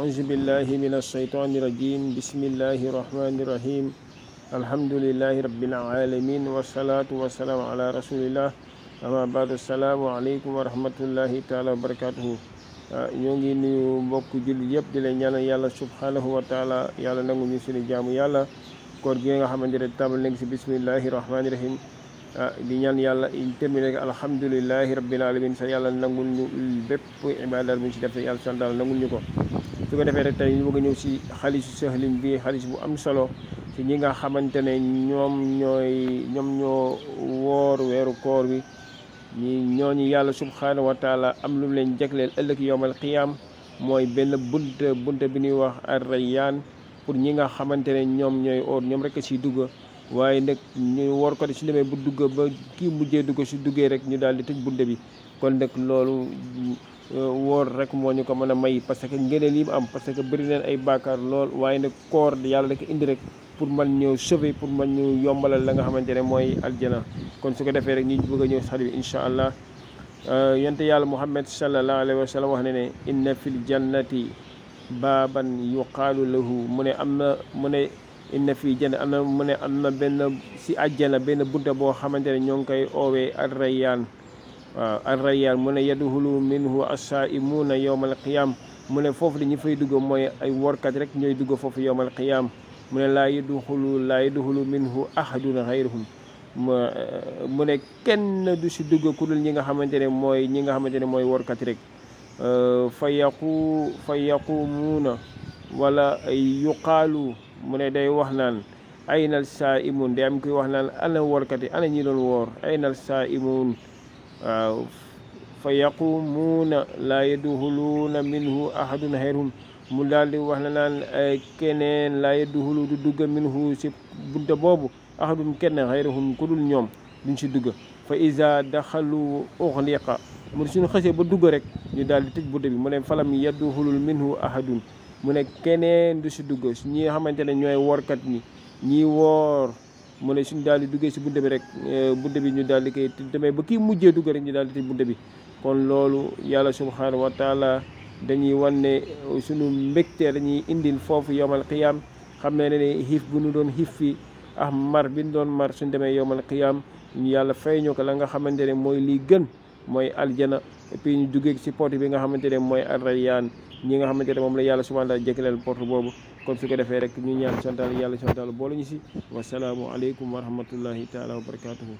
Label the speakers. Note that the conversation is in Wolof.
Speaker 1: أعوذ بالله من الشيطان الرجيم بسم الله الرحمن الرحيم الحمد لله رب العالمين والصلاة والسلام على رسول الله أما بعد السلام عليكم ورحمة الله تعالى وبركاته ñoo ngi nuyu mbokk jullit yëpp di leen ñaanal yàlla subhanahu wa taala yàlla nangu ñu suñu jaamu yàlla koor gi nga xamante ne tàmbali nañ si bismillahi rahmani rahim di ñaan yàlla terminé ak alhamdulillahi rabbil alamin sa yàlla nangul ñu bépp ibadal bu ñu si def te yàlla sant daal nangul ñu ko su ko defee rek tey ñu bëgg a ñëw si xalisu sahlin bi xalis bu am solo si ñi nga xamante ne ñoom ñoo woor weeru koor bi ñooñu yàlla subhanahu wa taala am lu mu leen jagleel ëllëg yowmal qiyaam mooy benn bunte bi ñuy wax ar-rayyaan pour ñi nga xamante ne ñoom ñooy oor ñoom rek a siy dugg waaye nag ñu woor ko de su demee bu dugg ba kii mujjee dugg su duggee rek ñu daal di tëj bunte bi kon nag loolu woor rek moo ñu ko mën a may parce que ngëneel yi mu am parce que bëri neen ay bàkkaar lool waaye nag koor yàlla da ko indi rek pour man ñëw sauver pour man ñu yombalal la nga xamante ne mooy aljana kon su ko defee rek ñu bëgg a ñëw sax bi incha allah yonent yàlla muhammad sallallahu alayhi wa sallam wax ne ne inna fil jannati baaban yuqaalu lahu mu ne inna fii janna am na benn si àjjana benn bunte boo xamante ne ñoo ngi koy oowee ar-rayyaan waaw ar-rayyaan mu ne yadxulu minhu as-saa'imuuna yawmal qiyaam mu ne foofu dañu fay dugg mooy ay workat rek ñooy dugg foofu yawmal qiyaam mu ne laa yadxulu minhu ahadun xayruhum mu ne kenn du si dugg ku dul ñi nga xamante ne mooy workat rek fa yaqumuuna wala yuqaalu mu ne day wax naan aynal saa'imuun day am kuy wax naan ana workat yi ana ñi doon woor aynal saa'imuun waaw fa yaqumuuna laa yadxuluuna minhu ahadun xayruhum mu daal di wax na naan keneen laa yadxulu du dugg minhu si bunte boobu ahadun kenn xayruhum ku dul ñoom duñ si dugg fa iza daxalu uxliqa mu ne suñu xësee ba dugg rek ñu daal di tëj bunte bi mu ne falam yadxulul minhu ahadun mu ne keneen du si dugg ñi nga xamante ne ñooy woorkat ñi woor mu ne suñu daal di duggee si bunte bi rek bunte bi ñu daal di koy demee ba kii mujjee dugg rek ñu daal di tëj bunte bi kon loolu yàlla subhanahu wa taala dañuy wan ne suñu mbégte dañuy indil foofu yowmal qiyaam xam ne ne xiif bu ñu doon xiif fi ak mar bi ñu doon mar suñu demee yowmal qiyaam ñu yàlla fay ñu ko la nga xamante ne mooy lii gën mooy aljana et puis ñu duggee si porte bi nga xamante ne mooy ar-rayyaan ñi nga xamante ne moom la yàlla subhanahu wa taala jëkkaleel porte boobu kon su ko defee rek ñu ñaan santal yàlla subhanahu wa taala boole ñu si wasalaamu aleykum wa rahmatullahi taala wa barakatuhu